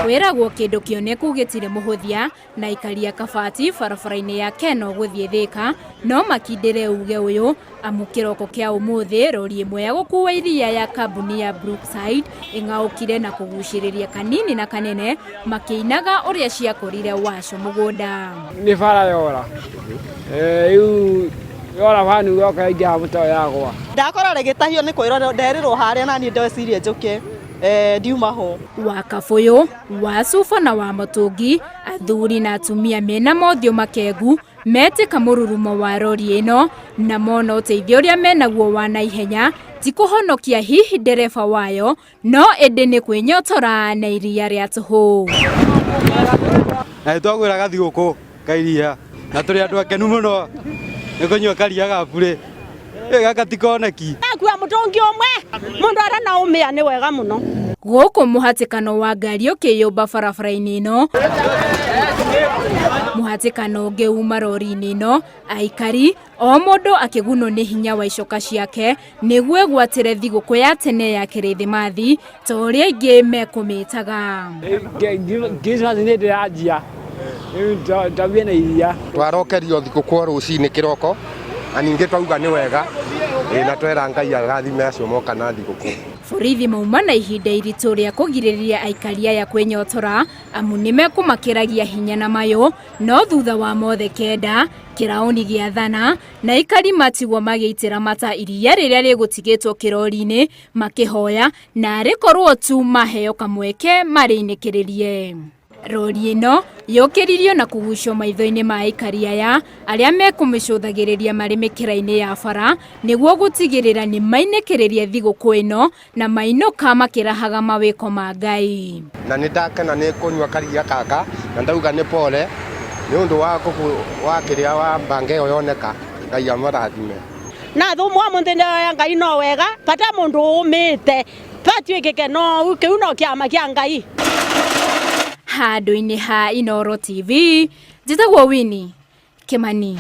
Kwĩragwo kĩndũ kĩoneku gĩtirĩ mũhũthia na aikari a Kabati barabara-inĩ ya Keno gũthiĩ Thĩka no makindĩre uge ũyũ amu kĩroko kĩa ũmũthĩ rori ĩmwe ya gũkuua iria ya kambuni ya Brookside ĩng'aũkire na kũgucĩrĩria kanini na kanene makĩinaga ũrĩa ciakorire waco mũgũnda. Nĩ bara yora rĩu yora bara nĩguo yoka yaingĩra mũtaro yagwa. Ndakora rĩgĩtahio nĩ kwĩrwo nderirwo harĩa naniĩ ndeciria njũke ndiuma ho. Wa kabũyũ, wa cuba na wa mũtũngi, athuri na atumia mena mothiũ makengu metĩka mũrurumo wa rori ĩno na mona ũteithio ũrĩa menaguo wa naihenya ti kũhonokia hihi ndereba wayo no ĩndĩ nĩ kwĩnyotora na iria rĩa tũhũ. Na nĩ twagwĩra gathigũkũ ka iria na tũrĩ andũ akenu mũno nĩ kũnyua karia ga burĩ. Ĩ gaka ti koneki. Ndakua mũtũngi ũmwe mũndũ arĩ na ũmĩa nĩ wega mũno. Gũkũ mũhatĩkano wa ngari ũkĩyũmba barabara-inĩ ĩno, mũhatĩkano ũngĩ uma rori-inĩ ĩno, aikari o mũndũ akĩgunwo nĩ hinya wa icoka ciake nĩguo egwatĩre thigũkũ ya tene ya kĩrĩthĩmathi ta ũrĩa aingĩ mekũmĩtaga. Christmas nĩ ndĩranjia rĩu ndambie na iria. Twarokerio thigũkũ o rũcinĩ kĩroko na ningĩ twauga nĩ wega ĩ na twera Ngai arathime acio moka na thigũkũ. Borithi mauma na ihinda iritũ rĩa kũgirĩrĩria aikari aya kwĩnyotora amu nĩmekũmakĩragia hinya na mayũ, no thutha wa mothe kenda, kĩraũni gĩathana na aikari matigwo magĩitĩra mata iria rĩrĩa rĩgũtigĩtwo kĩrori-inĩ makĩhoya na arĩ korwo tu maheo kamweke marĩinĩkĩrĩrie. Rori ĩno yũkĩririo na kũgucio maitho-inĩ ma aikari aya arĩa mekũmĩcũthagĩrĩria marĩ mĩkĩra-inĩ ya bara nĩguo gũtigĩrĩra nĩ mainĩkĩrĩria thigũkũ ĩno na mainũka makĩrahaga mawĩko ma Ngai. Na nĩ ndakena nĩ kũnyua karia gaka na ndauga nĩ pole nĩ ũndũ wa wa kĩrĩa wa mbanga ĩyo yoneka. Ngai amarathime. Na thumu wa munthi ya Ngai no wega bata mundu umite twatuikike no kiu no kiama kia Ngai. Handũ-inĩ ha Inooro TV, njĩtagwo Winnie Kimani.